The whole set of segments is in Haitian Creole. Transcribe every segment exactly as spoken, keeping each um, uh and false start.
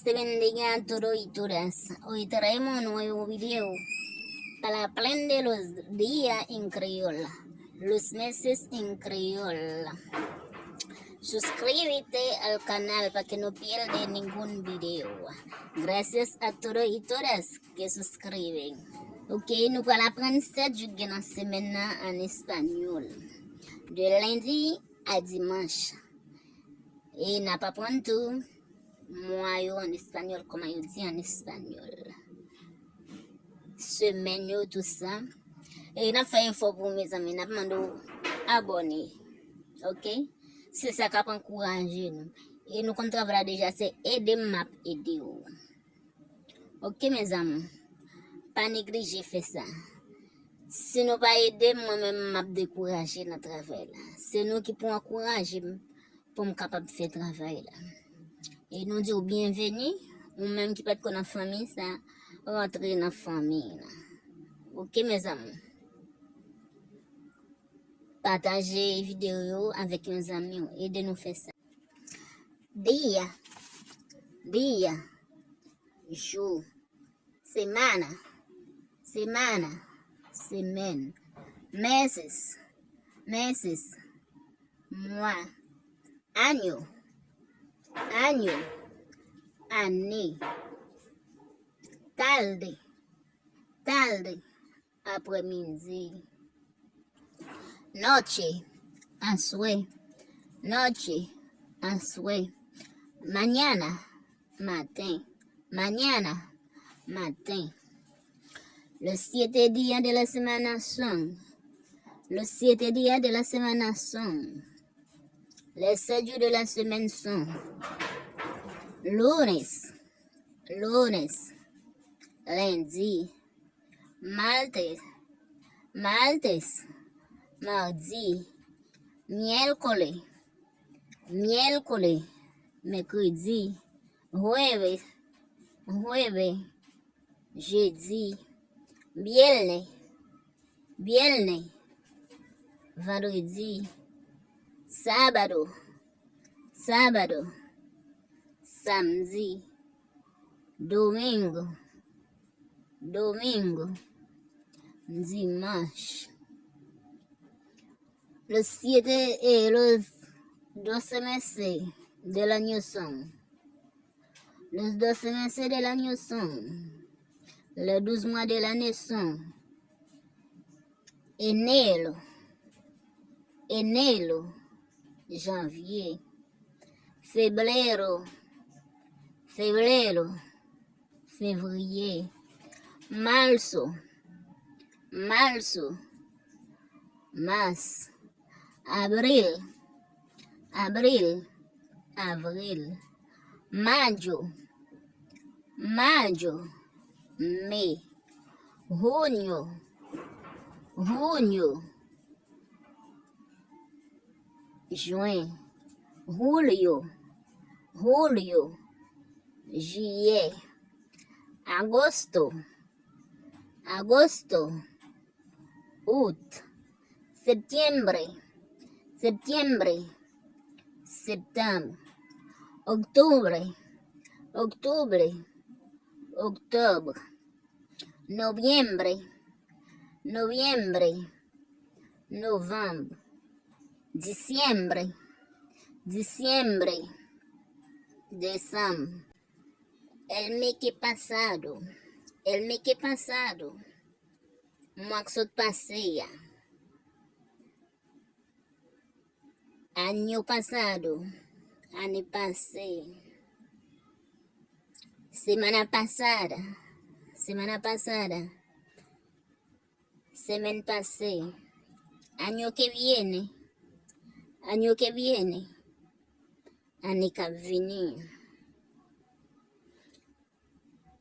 Este bendiga a todo y todas. Hoy traemos un nuevo video para aprender los días en criollo, los meses en criollo. Suscríbete al canal para que no pierdes ningún video. Gracias a todos y todas que suscriben. Ok, nou pral aprann sèt jou ki gen nan semèn nan an espanyòl. De lendi a dimanch. E n ap aprann tou mwa yo an espanyòl, kòman yo di an espanyòl. Semèn yo, tou sa. E n ap fè efò pou ou, mezanmi. N ap mande w abòne. Ok? Se sa k ap ankouraje nou. E nou konn travay la deja, se ede m, m ap ede w. Ok, mezanmi. Pa neglije fè sa. Si nou pa ede m, mwen menm, m ap dekouraje nan travay la. Se nou ki pou ankouraje m pou m kapab fè travay la. E nou di w byenveni, ou menm ki pa t ko nan fanmi sa, rantre nan fanmi la. Ok, mezanmi. Pataje videyo yo avèk yon zanmi w. Ede nou fè sa. Dia, dia, jou. Semana, semana, semèn. Meses, meses, mwa. Año, año, ane. Tarde, tarde, aprèmidi. Noche, aswè. Noche, aswè. Mañana, maten. Mañana, maten. Los siete días de la semana son. Los siete días de la semana son. Les sept jours de la semaine sont. Lunes, lunes, lendi. Martes, martes, mardi. Miércoles, miércoles, mèkredi. Jueves, jueves, jedi. Viernes, viernes, vandredi. Sábado, sábado, samdi. Domingo, domingo, dimanche. Los siete, eh, los doce meses del año son. Los doce meses del año son. Les douze mois de l'année sont. Enero, enero, janvier. Febrero, febrero, février. Marzo, marzo, mars. Abril, abril, avril. Mayo, mayo, mai. Junio, junio, jen. Julio, julio, jiyè. Agosto, agosto, out. Septiembre, septiembre, septanm. Octubre, octubre, octobre. Noviembre, noviembre, novembre. Diciembre, diciembre, décembre. El mes que pasado, el mes que pasado. Mwa k sot pase a. Año pasado, ane pase. Semana pasada, semana pasada. Semèn pase. Año que viene, año que viene, ane k ap vini.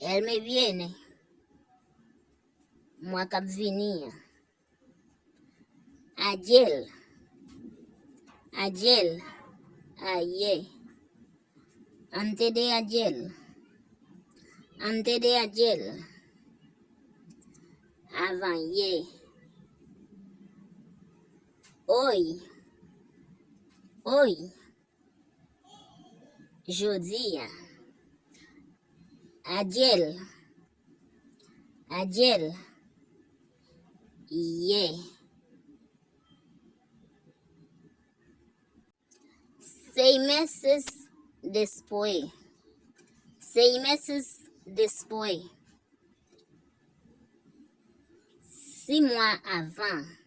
El mes viene, mwa k ap vini an. Ayer, ayer, ayè. Antes de ayer, antes de ayer, avan yè. Hoy, hoy, jodi a. Ayer. Ayer. Yè. Seis meses después. Seis meses después. Sis mwa avan.